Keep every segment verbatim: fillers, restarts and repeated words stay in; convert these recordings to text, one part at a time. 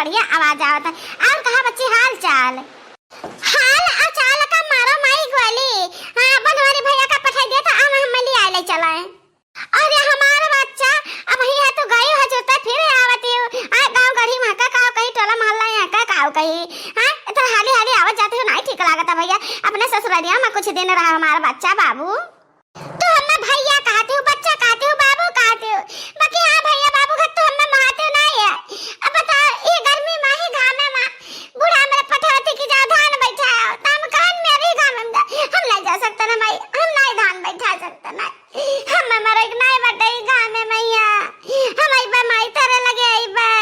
बढ़िया आवाज आवत है। और कहा बच्ची हाल चाल? हाल आ चाल का मारो माई गोली। हाँ, बनवारी भैया का पठाई दिया था, हम, हम ले आए ले चला है। अरे हमार बच्चा, अब हिया तो गई हो जो, त फिर आवत हो। आ गाँव गढ़ी में का काव कही, टोला मोहल्ला यहाँ का काव कही। हाँ, इतना हाली हाली आवत जाते हो, नहीं ठीक लागत है भैया। अपने ससुररिया में कुछ दिन रहा हमार बच्चा बाबू। तू हमें भैया कहते हो, बच्चा कहते हो, बाबू कहते हो, बाकी हाँ भैया बाबू घर तो हमें महाते नहीं है। अब बताओ, ये गर्मी में ही घामे में बूढ़ा मेरे पठौती की जाओ धान बैठा है, तो हम कहन मेरे ही घामे में जा-, हम नहीं जा सकते ना माई, हम नहीं धान बैठा सकते ना। हम मरे के नाई बटे ई गाँव में मैया। हम अइबे माई तोरे लगे अइबे।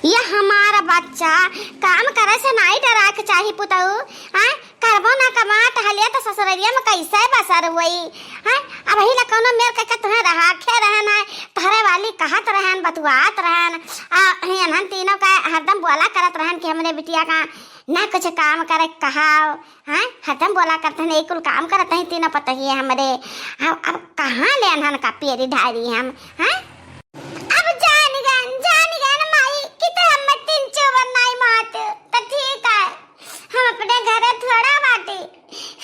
ये हमारा बच्चा काम करे से नाई डराए के चाही पुतऊ। हाँ, करबो ना कमा टहलिया तो ससुररिया में कैसे बसर हुई? हाँ, अब ही ला कौनो मेर के तुहे रहा खे रहन है, तोहरे वाली कहत रहन, बतुआत रहन। आ, हियन तीनों का हरदम बोला करत रहन कि हमरे बिटिया का ना कुछ काम करे कहाओ। हाँ, हरदम बोला करत हन, "ई कुल काम करत हई तीनों पतोहिए हमरे।" अब, अब कहाँ ले अनहन का पेरी ढारी हम, हाँ? अब जान गन, जान गन माई, कि तो हम तीन चोबर नाई मात, तो ठीक है, हम अपने घरे थोड़ा बाटी,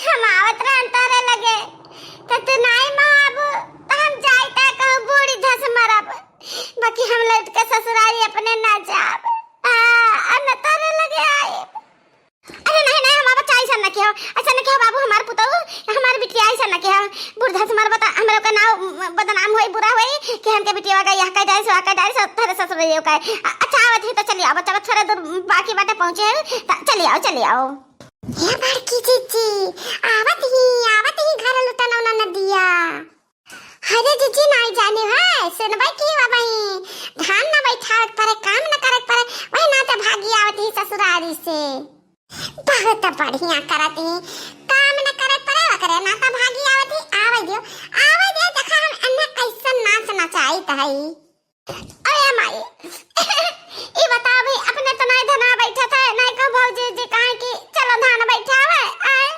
हम आवत रहन तोरे लगे, तो तू नाई माबू, तो हम जाई ता कहूँ बूढ़ी धस मरब, बाकी हम लौट के ससुरारी अपने ना जाब, आ, आ न तोरे लगे आइब। अरे नहीं, नहीं, हमार बच्चा ऐसा न किहो, ऐसा न किहो बाबू, हमार पुतऊ, हमार बिटिया ऐसा न किहो। बूढ़ धस मरबा त हमरे ओकर नाव, म, बदनाम होई, बुरा होई कि हमके बिटिया का यह कह डारिस, वह कह डारिस, तोहरे ससुर ये कहे। अ-, अच्छा, आवत ही तो चली आओ, बच्चा थोड़ा दूर बाकी बाटे पहुँचे है, त चली आओ, चली आओ। हे बड़की जीजी, आवत ही, आवत ही घर लुटन उना नदिया। अरे जीजी, नाई जाने है, सुनबै की हुआ बही, धान न बैठावे के परे, काम न करे के परे, वही नाते भागी आवत ही ससुरारी से। बहुत बढ़िया करत ही, काम न करे के परे, ओकरे नाते भागी आवत ही, आवे दियो, आवे दियो, देखा हम अन्ना कैसन नाच नचाइत हई। अरे माई, ई बताओ भाई, अपने तो नाई धना बैठा था, नाई कहो भौजी जी कहाँ की, चलो धान बैठावे, आए।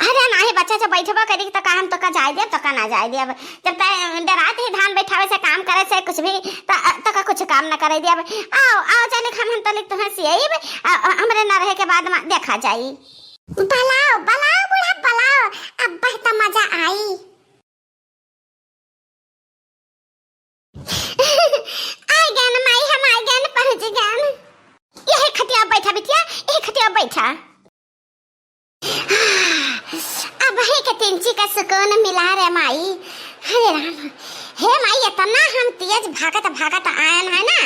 अरे नाही बच्चा, जब बैठबा करी त का हम तोका जाए देब, तोका ना जाए देब। जब तै डरात ही धान बैठावे से, काम करे से, कुछ भी, त, तोका कुछ काम ना करे देब। आओ, आओ, चले हम, हम तनिक तुहें सियाइब, आ, आ, हमरे ना रहे के बाद में देखा जाई। बलाओ, बलाओ बूढ़ा, बलाओ, अब त मजा आई। आ गन माई, हम आ गन, पहुँच गन। यही खटिया बैठा बिटिया, यही खटिया बैठा। अब ही के तिनची का सुकून मिला रे माई। अरे राम, हे माई, इतना हम तेज भागत भागत आयन है ना,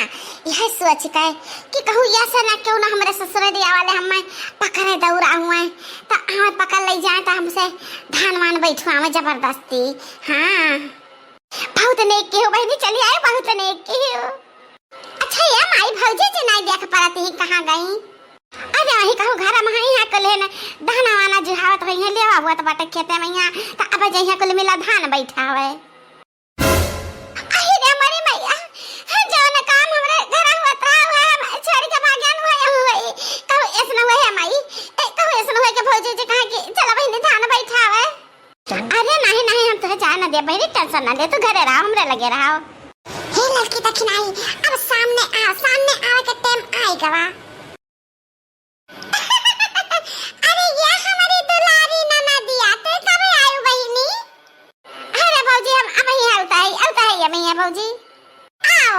यह सोच के कि कहूँ ऐसा ना क्यों ना हमरे ससुरे दिया वाले हमें पकड़े दौड़ा हुए, तो हमें पकड़ ले जाए तो हमसे धान वान बैठवावे जबरदस्ती। हाँ। बहुत नेक की हो बहिनी, चली आए, बहुत नेक की हो। अच्छा ये माई, भौजी जी नाई देख परत ही, कहाँ गई? अरे वही कहूँ घर में ही, यहाँ कुल है ना, दहना वाना जुहावत रही है, लेवा हुआ तो बाटे खेते में यहाँ, तो अब जइया कुल मिला धान बैठा हुए। अही रे मरी मैया, जौन काम हमरे घर हुआ रहा हुआ है, हम छोड़ के भाग्यान हुआ है, हुआ है। कहूँ ऐसन हुआ है माई, ए, कहूँ ऐसन हुआ के भौजी जी कहाँ की, चला बहिनी धान बैठा हुए। अरे नहीं, नहीं, हम तुहे जाए ना दे बहिनी, tension ना ले, तू घरे रहा, हमरे लगे रहा। हे लड़की दखिनाई, अब सामने आ, सामने आवे के time आए गवा। अरे ये हमारी दुलारी ननदिया, तू कब आयु बहिनी? अरे भौजी, हम अब ही उताई, उताई अब ही भौजी। आओ,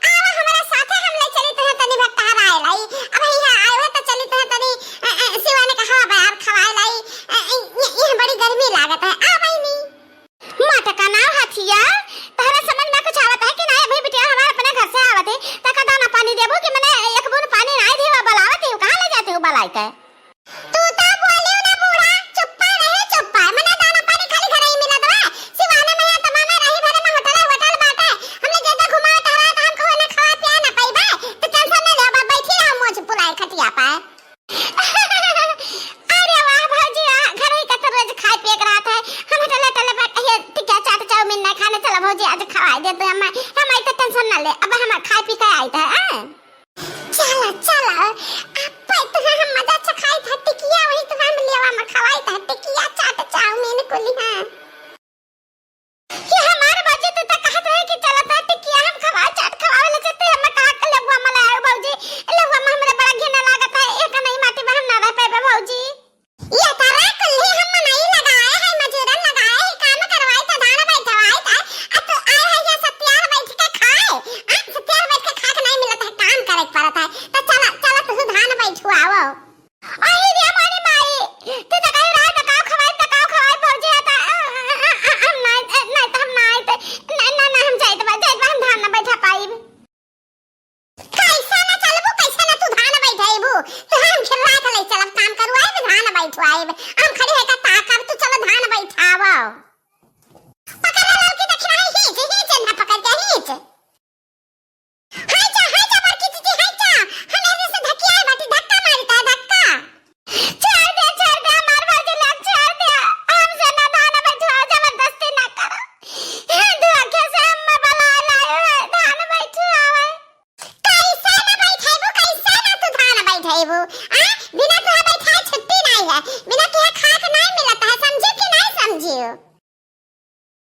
आओ हमरा साथे, हम ले चली तुहे तनी भट्टार आए लाई। अब यहाँ आए हो तो चली तुहे तनी, अ, अ, सिवाने का हवा बयार खवाए लाई। अ, अ, ये, ये बड़ी गर्मी लागत है। आ बहिनी। मटका नाव हथिया, तहरा समझ में कुछ आवत है कि नहीं? अभी बिटिया हमार अपने घर से आवत है, तका दाना पानी देबू कि मने एक बूंद पानी नहीं देवा, बलावत है, कहाँ ले जाते हो बलाई के? तू तो बोलियो ना बूढ़ा, चुप्पा रहे, चुप्पा। मने दाना पानी खाली घर ही मिलत बा। सिवाने में यहाँ तमामे रही भरे में होटल, होटल बाटे। हम लोग ज्यादा घुमाओ टहराओ तो हम कहूँ ना खवा पिया ना पइबे। तो tension ना ले, बा-, बैठी रहो मोछ फुलाए खटिया पे। अरे वाह भौजी, आ, घर ही का तो रोज खाए पिए के रहत है। हम टले टले बैठ के टिकिया चाट चाउमीन ना खाने चलो भौजी, आज खवाए दे तो हम, हम आई तो tension ना ले। अब हम खाए पी के आई थे, हैं? चला, चला, अब तो हम मजा से खाई था टिकिया, वही तो हम लेवा में खवाई था टिकिया, चाट, चाउमीन कुली, हाँ। ये हमार बाजी, तू तो कहत रहे कि चला था टिकिया हम खवा, चाट खवावे ले चलते, हम कहा के लेबुआ मला आयो भौजी, आओ। पकड़ ला ललकी दखिनहा, हीच, हीच ना पकड़ के, हीच। हाय जा, हाय जा बड़की जीजी, हाय जा। हम एने से धकिया बाटी, धक्का मारी ता, धक्का। छोड़ दे, छोड़ दे, हमार भौजी लोग, छोड़ दे। हमसे ना धान बैठवा, जबरदस्ती ना करो। हे दुआखे से हम बला लाए हैं, धान बैठवावे। कैसे ना बैठेबू, कैसे ना तू धान बैठेबू?